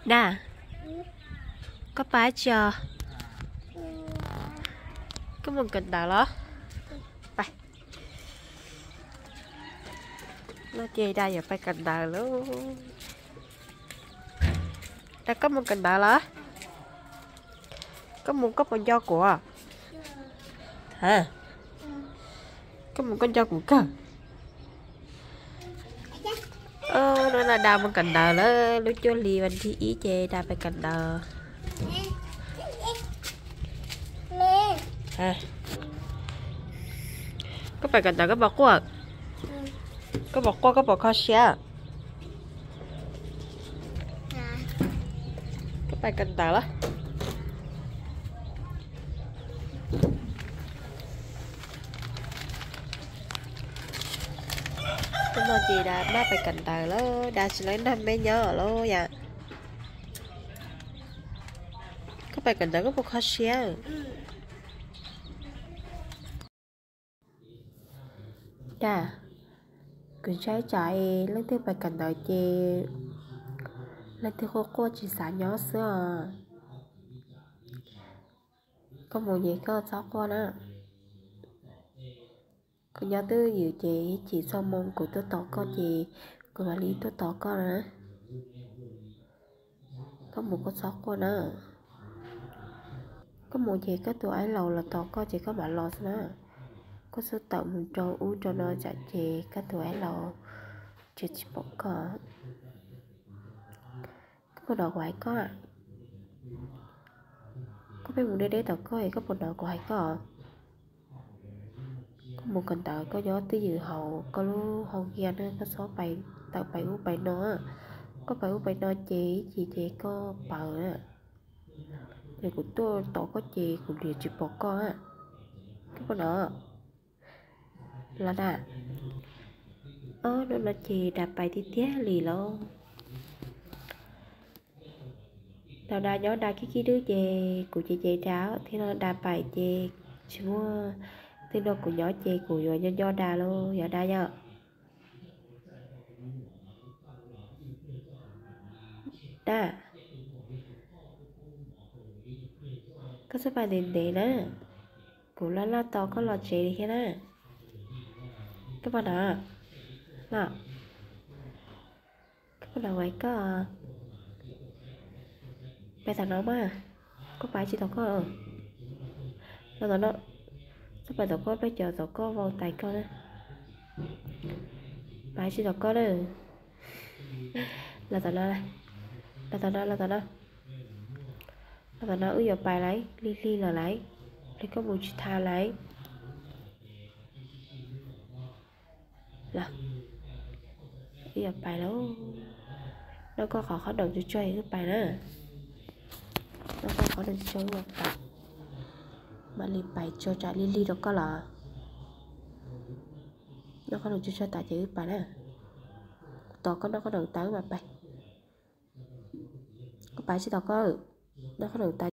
Dab, koj pais tsi os? Koj mus kawm ntawv los? Pais. No ces Dab yuav pais kawm ntawv lauj. Dab, koj mus kawm ntawv los? Koj mus koj puas nco kuv? Koj mus koj nco kuv kawg? Hnub no Dab mus kawm ntawv lawm, lub cuaj hli vas thib ib ces Dab pais kawm ntawv. Koj pais kawm ntawv koj puas quaj? Koj puas quaj, koj puas kho siab? Koj pais kawm ntawv los? Hnub no ces Dab maj pais kawm ntawv lawm, Dab tsis tau nrog meb nyob lawm yom. Koj pais kawm ntawv koj puas kho siab? Dab, kuv ntshai tsam leej twg pais kawm ntawv ces leej twg quaj quaj tsis xav nyob xwb os. Koj mus ces koj txhob quaj na. Koj nyob twj ywm ces ib chim txog moo kuv tuaj tos koj ces kuv mam li tuaj tos koj na. Koj mus koj txhob quaj na. Koj mus ces koj tus aib laus los tos koj ces koj mam los xwb na. Koj xub tawm mus rau ub rau no tsam ces koj tus aib laus tsis pom koj. Koj puas hnov kuv hais koj? Koj pheej mus deb deb tom koj es koj puas hnov kuv hais koj? Koj mus kawm ntawv koj nyob twj ywm hauv koj lub hoo yia na, koj txhob pais tawm pais ub pais no. Koj pais ub pais no ces ib chim ces koj pawv na. Ces kuv tuaj tos koj ces kuv niam tsis pom koj. Koj puas hnov? Los Dab. Ob hnub no ces Dab pais tiag tiag li lauj. Thaum Dab nyob Dab kib kib dwb ces kuv cem cem Dab, thiab no Dab pais ces tsis muaj twg nrog kuv nyob ces kuv yuav nco nco Dab lauj, yog Dab yom. Dab, koj txhob pais ntev ntev na, kuv laj laj tos koj los tsev li thiab na. Koj puas hnov? Los, koj puas hnov kuv hais koj? Pais tom no mas, koj pais tsis tom koj. Los tom no, txhob pais tom koj, peb cov tom koj vau tais koj na. Pais tsis tom koj na. Los tom no, los tom no, los tom no. Los tom no wb yuav pais lawm, lig lig lawm lawm, lig koj mus tsis tau lawm. Los, wb yuav pais lawm. Noj koj qhov khob noom tsuag tsuag wb pais na. Noj koj qhov noom tsuag tsuag wb pais. Mam li pais tsuag tsam lig lig rau koj los. Noj khob noom tsuag tsuag tas ces wb pais na. Tos koj noj khob noom tas wb mam pais. Koj pais tsis tom koj, noj khob noom tas